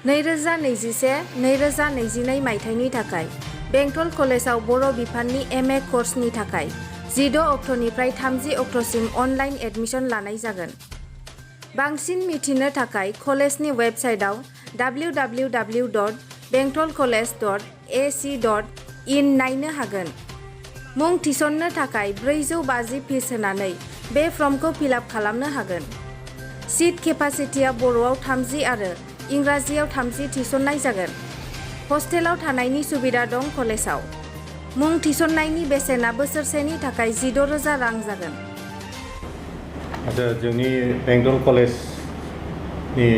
2021-2022 मायथाइनि थाखाय बेंटल कलेजाव बर' बिफाननि MA कर्सनि थाखाय 16 अक्ट'निफ्राय 30 अक्ट'सिम अनलाइन एडमिशन लानाय जागोन। बांसिन मिथिनो थाखाय कलेजनि वेबसाइटआव www.bentolcollege.ac.in नायनो हागोन। मुं थिसननो थाखाय 450 फिस होनानै बे फर्मखौ फिलआप खालामनो हागोन। सीट केपासिटिया बर'आव 30 आरो इंराजियाव 30 थिसननाय जागोन। हस्टेलाव थानायनि सुबिदा दं कलेजाव। मुं थिसननायनि बेसेना बोसोरसेनि थाखाय 16,000 रां जागोन। जोंनि बेंटल कलेजनि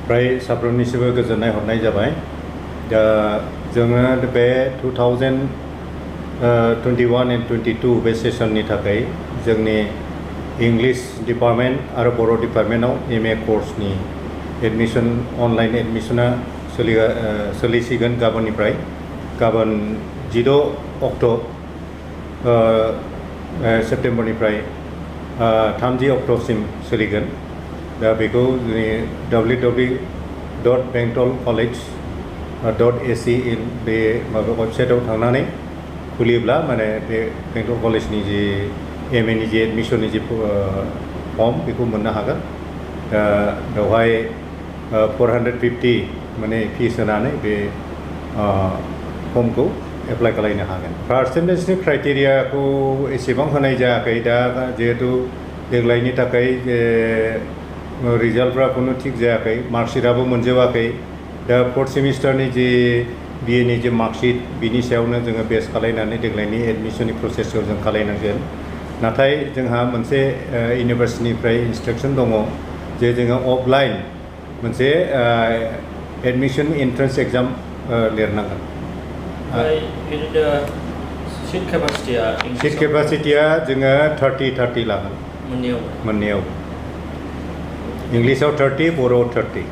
फ्राय साफ्रोमनिसिमबो गोजोननाय हरनाय जाबाय। दा जोङो बे 2021 and 22 बे सेसननि थाखाय जोंनि इंलिश डिपार्टमेंट आरो बर' डिपार्टमेंटआव MA कर्सनि एडमिशन अनलाइन एडमिशना सोलिसिगोन गाबोननिफ्राय। गाबोन 16 अक्ट' सेप्तेम्बरनिफ्राय 30 अक्ट'सिम सोलिगोन। दा बेखौ जोंनि www.bentolcollege.ac.in बे माबा वेबसाइटआव थांनानै खुलियोब्ला माने बे बेंटल कलेजनि जि MA नि जि एडमिशननि जि फर्म बेखौ मोननो हागोन। दा बेवहाय 450 माने फिस होनानै बे फर्मखौ एप्लाइ खालामनो हागोन। पार्सेन्टेजनि क्राइटेरियाखौ एसेबां होनाय जायाखै। दा जिहेतु देग्लायनि थाखाय रिजाल्टफ्रा खुनु थिग जायाखै, मार्कशीटआबो मोनजोबाखै। दा 4th सेमिस्टारनि जि BA नि जि मार्कशीट बिनि सायावनो जोङो बेस खालामनानै देग्लायनि एडमिशननि प्रसेसखौ जों खालामनांगोन। नाथाय जोंहा मोनसे इउनिभार्सिटिनिफ्राय इन्सट्राक्सन दङ जे जोङो अफलाइन मोनसे एडमिशन एन्ट्रेन्स एग्जाम लिरनांगोन। सीट केपासिटिया जोङो 30 लागोन मोननैयाव। इंलिसाव 30, बर'आव 30।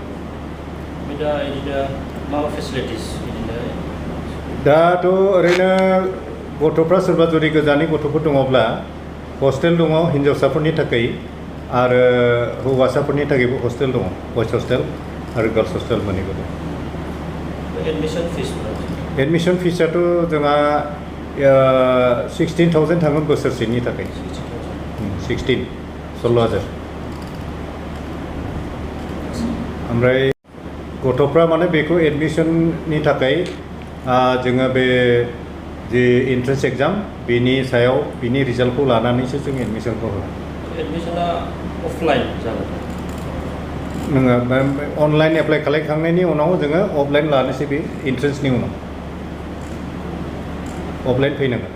दाथ' ओरैनो गथ'फ्रा सोरबा जुदि गोजाननि गथ'फोर दङब्ला हस्टेल दङ हिन्जावसाफोरनि थाखाय, आरो हौवासाफोरनि थाखायबो हस्टेल दङ, बयस हस्टेल आरो गार्ल्स हस्टेल मोननैबो दं। एडमिशन फिसाथ' जोंहा 16,000 थांगोन बोसोरसेनि थाखाय। 16,000। ओमफ्राय गथ'फ्रा माने बेखौ एडमिशननि थाखाय जोङो बे जि एन्ट्रेन्स एग्जाम बिनि सायाव बिनि रिजाल्टखौ लानानैसो जों एडमिशनखौ होगोन। एडमिशना अफलाइन जागोन नोङो अनलाइन एप्लाइ खालामखांनायनि उनाव जोङो अफलाइन लानोसै। बे एन्ट्रेन्सनि उनाव अफलाइन फैनांगोन।